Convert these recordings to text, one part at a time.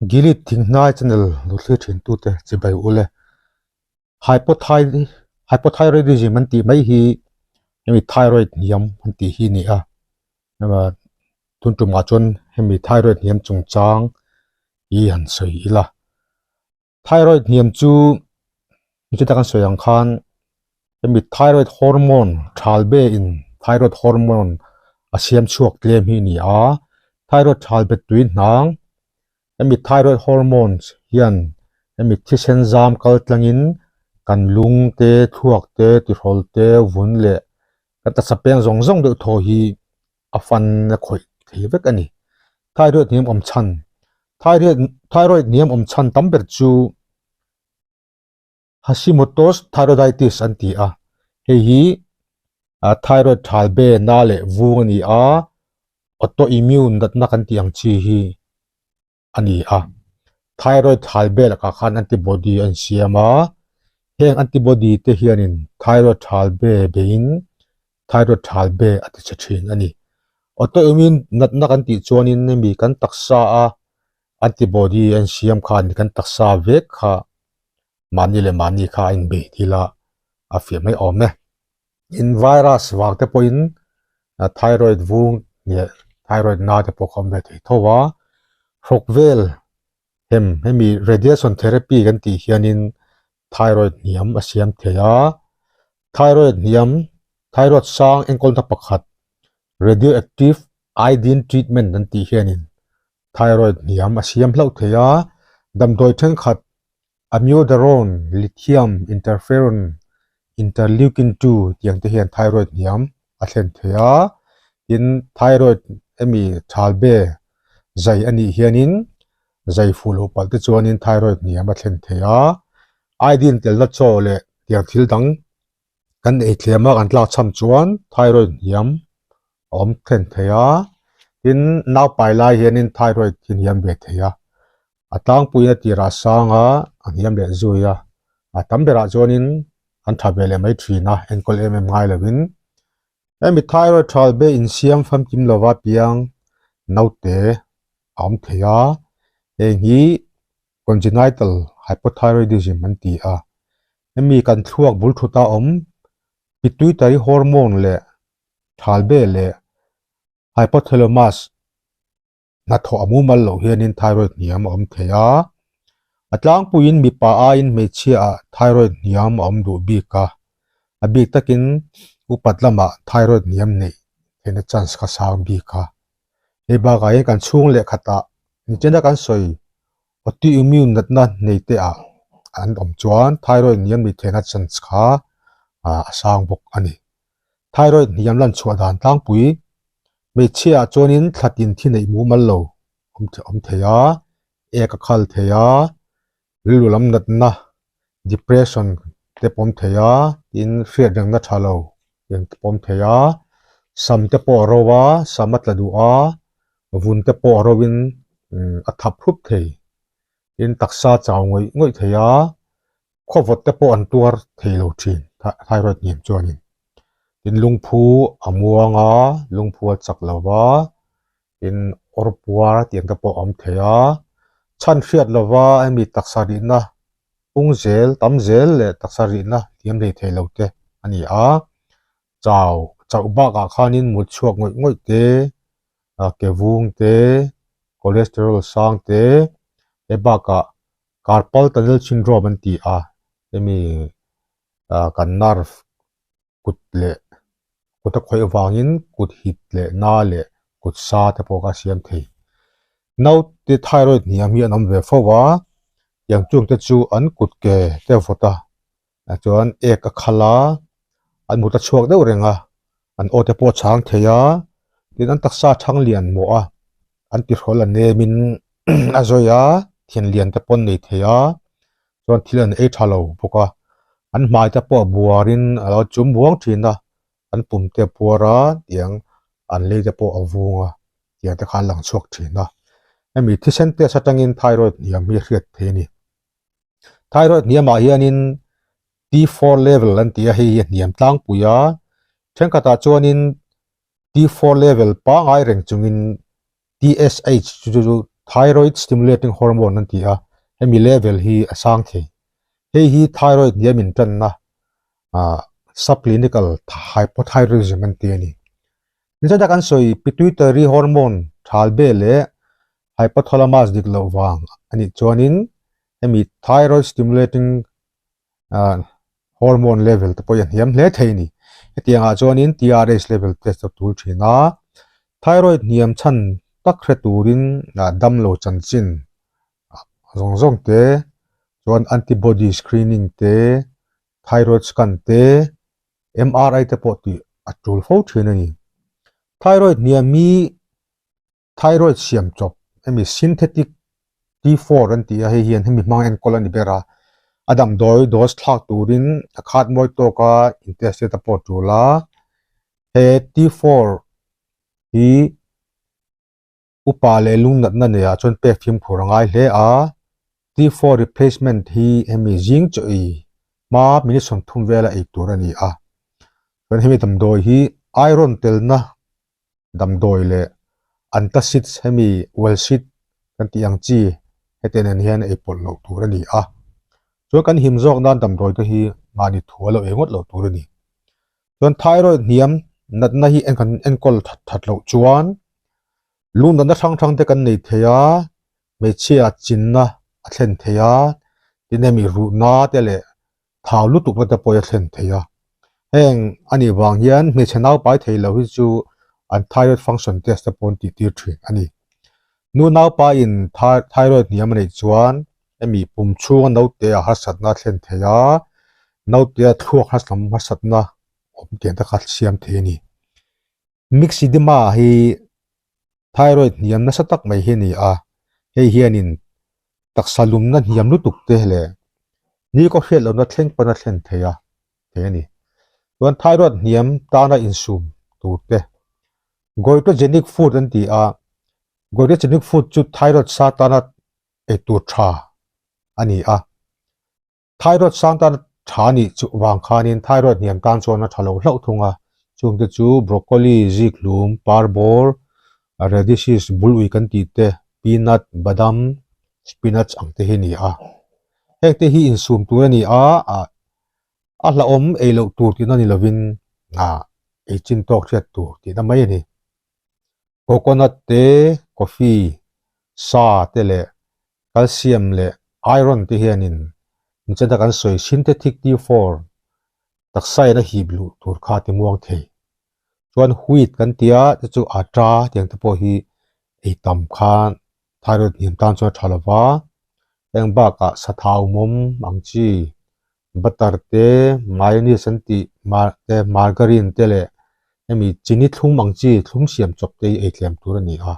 Gilead Thinghnai channel lo thlir thin tute chibai ule hypothyroidism an tih mai hi hemi thyroid hniam an tih hi a ni a tun tumah chuan hemi thyroid hniam chungchang hi han sawi ila. Thyroid hniam chu nichita kan sawi ang khan hemi thyroid hormone thal be in thyroid hormone a siam chhuak tlem hi a ni a, thyroid thal bet tui hnang hemi thyroid hormones hian hemi thisen zam kal tlangin kan lung te thluak te tihrawl te vun leh kan taksa peng zawng zawng deuh thaw hi a fan a khawih thei vek a ni. Thyroid hniam awm chhan Thyroid thyroid hniam awm chhan tam ber chu Hashimoto's thyroiditis an ti a, hei hi thyroid thal be na leh vung a ni a, autoimmune natna kan tih ang chi hi a ni a. Thyroid thal be lakah khan antibody a insiam a, heng antibody te hianin thyroid thal be beiin thyroid thal be a ti chhe thin a ni. Autoimmune natna kan tih chuanin hemi kan taksa a antibody a insiam khan kan taksa vek kha mahni leh mahni kha a inbei thil a, a fiah mai awm e. In virus vang te pawhin thyroid vung leh thyroid na te pawh kha awm ve thei tho a, hrawk vel hem hemi radiation therapy kan tih hianin thyroid hniam a siam thei a, thyroid hniam thyroid sang enkawlna pakhat radioactive iodine treatment an tih hianin thyroid hniam a siam hlauh thei a, damdawi thenkhat Amiodarone, lithium, interferon, interleukin 2 tiang te hian thyroid hniam a thlen thei a, tin thyroid emi thalbe zai a nih hianin zai fuh loh palh te chuanin thyroid hniam a thlen thei a, iodine telna chaw leh tiang thil dang kan ei thlem a kan tlak cham chuan thyroid hniam a awm thlen thei a, tin naupai lai hianin thyroid hi hniam ve thei a, a tlangpuiin a tirah sang a, a hniam leh zui a, a tam berah chuanin an tha ve leh mai thin a, enkawl em em ngai lovin hemi thyroid thal be insiam famkim lova piang naute a awm thei a, heng hi congenital hypothyroidism an ti a, hemi kan thluak bul thut a awm pituitary hormone leh thalbe leh hypothalamus hnathawh a mumal loh hianin thyroid hniam a awm thei a, a tlangpuiin mipa aiin hmeichhia ah thyroid hniam a awm duh bik a, a bik takin upat lamah thyroid hniam neih theihna chance kha sang bik a. Hei bakah hian kan chhung leh khatah nichina kan sawi autoimmune natna nei te ah an awm chuan thyroid hniam neih theihna chance kha a sang bawk a ni. Thyroid hniam lan chhuah dan tlangpui hmeichhia ah chuanin thla tin thi neih mumal lo awm thei a, ek a khal thei a, rilru lam natna depression te pawm thei a, tin hriat rengna tha lo eng te pawm thei a, sam te pawh a ro a, sam a tla duh a, vun te pawh a ro in a thap hrup thei, tin taksa chau ngawih ngawih thei a, khawvawt te pawh an tuar thei lo thin thyroid hniam chuanin tin lungphu a muang a lungphu a chak lo va tin awr puar tiang te pawh a awm thei a chhan hriat lova hemi taksa rihna pung zel tam zel leh taksa rihna hliam hlei thei lo te a ni a chau chauh bakah khanin mut chhuak ngawih ngawih te ah ke vung te cholesterol sang te he bakah Carpal tunnel syndrome an ti a, hemi ah kan nerve kut leh kut a khawih avangin kut hit leh na leh kut sa te pawh kha a siam thei. Naute thyroid hniam hi an awm ve fo a, tiang chung te chu an kut ke te vawt a, chuan ek a khal a, an mut a chhuak deuh reng a, an aw te pawh a chhang thei a, tin an taksa a thang lian mawh a, an tihrawl a nem in a zawi a, thian lian te pawh an nei thei a, chuan thil an ei tha lo bawk a, an hmai te pawh a buar in a lo chum buang thin a, an pum te a puar a, tiang an lei te pawh a vung a, tiang te kha an lang chhuak thin a, hemi thisen test atangin thyroid hniam hi a hriat thei a ni. Thyroid hniamah hianin T4 level an ti a, hei hi a hniam tlangpui a, thenkhatah chuanin T4 level pangai reng chungin TSH chu chu. Thyroid stimulating hormone an ti a, hemi level hi a sang thei. Hei hi thyroid hniam intanna subclinical hypothyroidism an ti a ni. Nichata kan sawi pituitary hormone thalbe leh hypothalamus dik loh vang a nih chuanin hemi thyroid stimulating hormone level te pawh hi a hniam hle thei a ni. Hetiangah chuanin TRH level test a tul thin a, thyroid hniam chhan tak hre turin damlo chanchin zawng zawng te chuan antibody screening te, thyroid scan te, MRI te pawh tih a tul fo thin a ni. Thyroid hniam hi Thyroid siam chawp hemi synthetic T4 an ti a, hei hian hemi hmang enkawl a ni ber a, a damdawi dose thlak turin a khat mawi tawka in test te pawh a tul a, he T4 hi upa leh lungnatna neiah chuan pek fimkhur a ngai hle a, T4 replacement hi hemi zing chaw ei hma minute 30 vela ei tur a ni a, chuan hemi damdawi hi iron telna damdawi leh antacids hemi Welcid kan tih ang chi hete nen hian ei pawlh loh tur a ni a. Chuan kan him zawk nan damdawi te hi mahni thu a lo ei ngawt loh tur a ni. Chuan thyroid hniam natna hi en kan enkawl that that loh chuan lung natna hrang hrang te kan nei thei a, hmeichhia chinna a thlen thei a, tin hemi ruhna te leh thau lutuk na te pawh hi a thlen thei a. Heng a nih vang hian hmeichhe naupai thei lo hi chu an thyroid function test te pawh an tih tir thin a ni. Nu naupaiin thyroid hniam a neih chuan hemi pum chhunga naute a harsatna a thlen thei a, naute a thluak harsatna awm tiang te kha siam thei a ni. Myxedema hi thyroid hniam nasa tak mai hi a ni a, hei hianin taksa lumna hniam lutuk te leh ni kaw hriat lohna thleng pawn a thlen thei a thei a ni. Chuan thyroid hniam tana insum tur te goitrogenic food an ti a, goitrogenic food chu thyroid sa tana eitur tha a ni a. Thyroid sang tan tha nih chu vang khanin thyroid hniam tan chuan a tha lo hlauh thung a, chungte chu broccoli, zikhlum, parbawr, radishes, bul ui kan tih te, peanut, badam, spinach ang te hi a ni a. Hengte hi insum tur a ni a, a hlauhawm ei loh tur tihna ni lovin ei chin tawk hriat tur tihna mai a ni. Coconut te, coffee, sa te leh Calcium leh iron te hianin inchena kan sawi synthetic T4 taksa in a hip luh tur kha ti muang thei. Chuan wheat kan tia te chu atta tiang te pawh hi ei tam khan thyroid hniam tan chuan a tha lova, heng bakah sathau mawm ang chi butter te, mayonnaise an tih te, margarine te leh hemi chini thlum ang chi thlum siam chawp te hi ei tlem tur a ni a.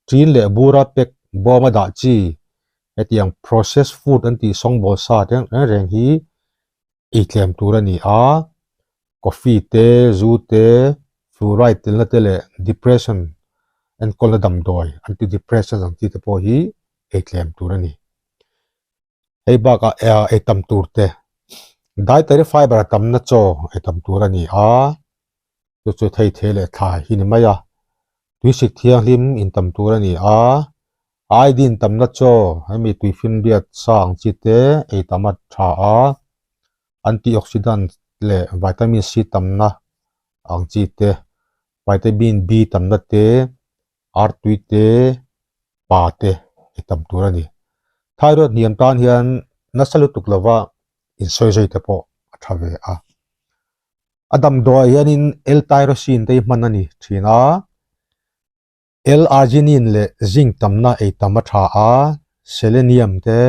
Tin leh bura pack bawma dah chi hetiang processed food an tih sawngbawl sa te reng reng hi ei tlem tur a ni a. Coffee te, zu te, fluoride telna te leh depression enkawlna damdawi antidepressants ang chi te pawh hi ei tlem tur a ni. Hei bakah ei tam tur te dietary fiber a tamna chaw ei tam tur a ni a, chu chu thei thei leh thlai hi ni mai a, tuisik thianghlim in tam tur a ni a, iodine tamna chaw hemi tuifinriat sa ang chi te ei tam a tha a, antioxidant leh vitamin C tamna ang chi te, vitamin B tamna te, artui te, pa te ei tam tur a ni. Thyroid hniam tan hian nasa lutuk lova insawi zui te pawh a tha ve a. A damdawiah hianin L-tyrosine te hi hman a ni thin a, L-arginine leh zinc tamna ei tam a tha a, selenium te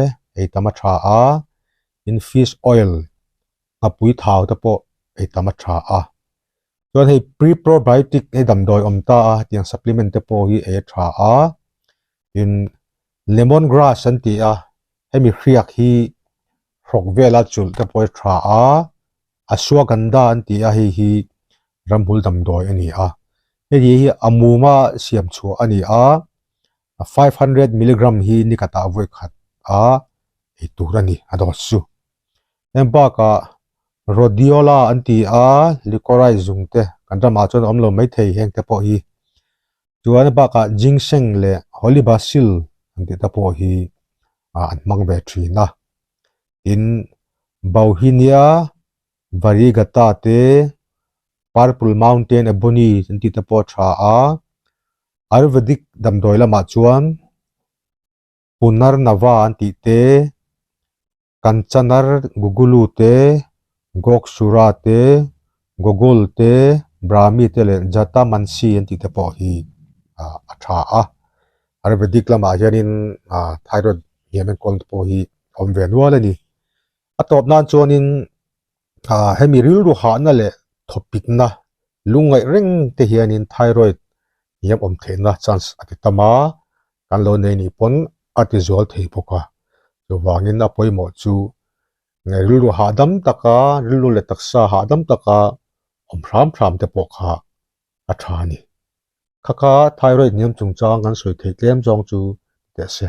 ei tam a tha a, in fish oil nghapui thau te pawh ei tam a tha a. Chuan hei pre-probiotic hei damdawi awm ta a tiang supplement te pawh hi ei a tha a, tin lemon grass an ti a, hemi hriak hi hrawk vela chulh te pawh hi tha a, ashwagandha an ti a hei hi ramhmul damdawi a ni a, hei hi a muma siam chhuah a ni a, 500 milligram hi ni khatah vawi khat a ei tur a ni a dawt chu. Heng bakah Rhodiola an ti a, licorice zung te kan ramah chuan a awm lo maithei heng te pawh hi. Chuan bakah ginseng leh holy basil an tih te pawh hi an hmang ve thin a. Tin, Bauhinia Variegata te, Purple Mountain Ebony an tih te pawh a tha a. Ayurvedic damdawi lamah chuan Punarnava an tih te, Kanchanar Gugulu te, Goksura te, Gogol te, Brahmi te leh Jata Mansi an tih te pawh hi a tha a. Ayurvedic lamah hianin thyroid hniam enkawl te pawh hi a awm ve nual a ni. A tawp nan chuanin hemi rilru hahna leh thawpikna lungngaih reng te hianin thyroid hniam awm theihna chance a ti tam a, kan lo nei nih pawn a ti zual thei bawk a. Chuvangin a pawimawh chu rilru hahdam taka, rilru leh taksa hahdam taka awm hram hram te pawh kha a tha a ni. Khakha thyroid hniam chungchang kan sawi theih tlem zawng chu teh se.